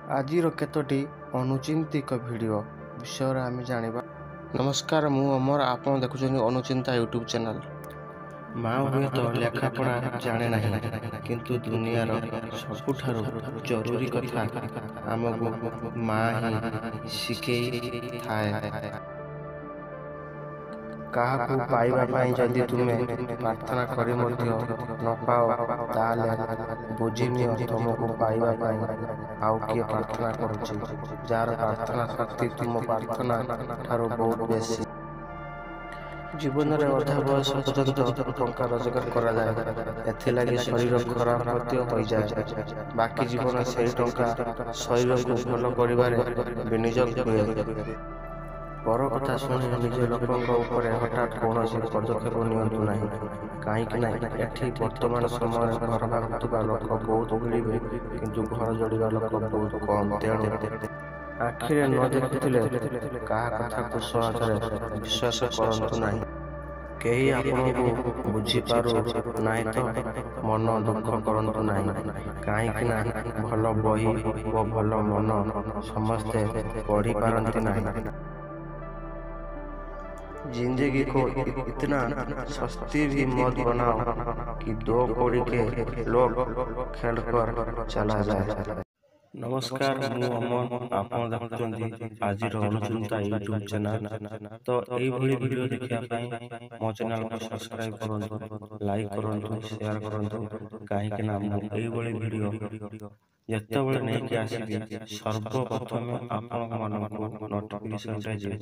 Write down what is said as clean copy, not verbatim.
ଆଜିର କେତୋଟି ଅନୁଚିନ୍ତିକ ଭିଡ଼ିଓ ବିଷୟରେ ଆମେ ଜାଣିବା। ନମସ୍କାର, ମୁଁ ଅମର, ଆପଣ ଦେଖୁଛନ୍ତି ଅନୁଚିନ୍ତା ୟୁଟ୍ୟୁବ୍ ଚ୍ୟାନେଲ୍। ମା ହୁଏତ ଲେଖାପଢ଼ା ଜାଣେ ନାହିଁ, କିନ୍ତୁ ଦୁନିଆର ସବୁଠାରୁ ଜରୁରୀ କଥା ଆମକୁ ମା ହିଁ ଶିଖେଇଥାଏ। କାହାକୁ ପାଇବା ପାଇଁ ଯଦି ତୁମେ ପ୍ରାର୍ଥନା କରି ମଧ୍ୟ ନ ପାଅ, ତାହେଲେ ବୁଝିନିଅ ତୁମକୁ ପାଇବା ପାଇଁ ଆଉ କିଏ ପ୍ରାର୍ଥନା କରୁଛି, ଯାହାର ପ୍ରାର୍ଥନା ଶକ୍ତି ତୁମ ପ୍ରାର୍ଥନା ଠାରୁ ବହୁତ ବେଶୀ। ଜୀବନରେ ଅଧା ବୟସ ପର୍ଯ୍ୟନ୍ତ ଟଙ୍କା ରୋଜଗାର କରାଯାଏ, ଏଥିଲାଗି ଶରୀର ଖରାପ ମଧ୍ୟ ହୋଇଯାଏ। ବାକି ଜୀବନ ସେହି ଟଙ୍କା ଶରୀରକୁ ଭଲ କରିବାରେ ବିନିଯୋଗ ହୁଏ। ପର କଥା ଶୁଣି ନିଜ ଲୋକଙ୍କ ଉପରେ ହଠାତ୍ କୌଣସି ପଦକ୍ଷେପ ନିଅନ୍ତୁ ନାହିଁ, କାହିଁକିନା ଏଠି ବର୍ତ୍ତମାନ ସମୟରେ ଘର ଭାଙ୍ଗୁଥିବା ଲୋକ ବହୁତ ମିଳିବେ, କିନ୍ତୁ ଘର ଯୋଡ଼ିବା ଲୋକ ବହୁତ କମ୍। ତେଣୁ ଆଖିରେ ନ ଦେଖୁଥିଲେ କାହା କଥାକୁ ସହଜରେ ବିଶ୍ୱାସ କରନ୍ତୁ ନାହିଁ। କେହି ଆପଣଙ୍କୁ ବୁଝିପାରୁ ନାହିଁ ତ ମନ ଦୁଃଖ କରନ୍ତୁ ନାହିଁ, କାହିଁକିନା ଭଲ ବହି ଓ ଭଲ ମନ ସମସ୍ତେ ପଢ଼ିପାରନ୍ତି ନାହିଁ। जिंदगी को इतना सस्ती भी मत बनाओ कि दो कौड़ी के लोग खेलकर चला जाए। ନମସ୍କାର, ମୁଁ ଅମର, ଆପଣ ଦେଖୁଛନ୍ତି ଆଜିର ଅନୁଚିନ୍ତା ୟୁଟ୍ୟୁବ୍ ଚ୍ୟାନେଲ୍। ତ ଏଇଭଳି ଭିଡ଼ିଓ ଦେଖିବା ପାଇଁ ମୋ ଚ୍ୟାନେଲକୁ ସବସ୍କ୍ରାଇବ୍ କରନ୍ତୁ, ଲାଇକ୍ କରନ୍ତୁ, ସେୟାର କରନ୍ତୁ, କାହିଁକି ନା ମୁଁ ଏଇଭଳି ଭିଡ଼ିଓ ଯେତେବେଳେ ନେଇକି ଆସିବି, ସର୍ବପ୍ରଥମେ ଆପଣମାନଙ୍କୁ ନୋଟିଫିକେସନଟା ଯିବ।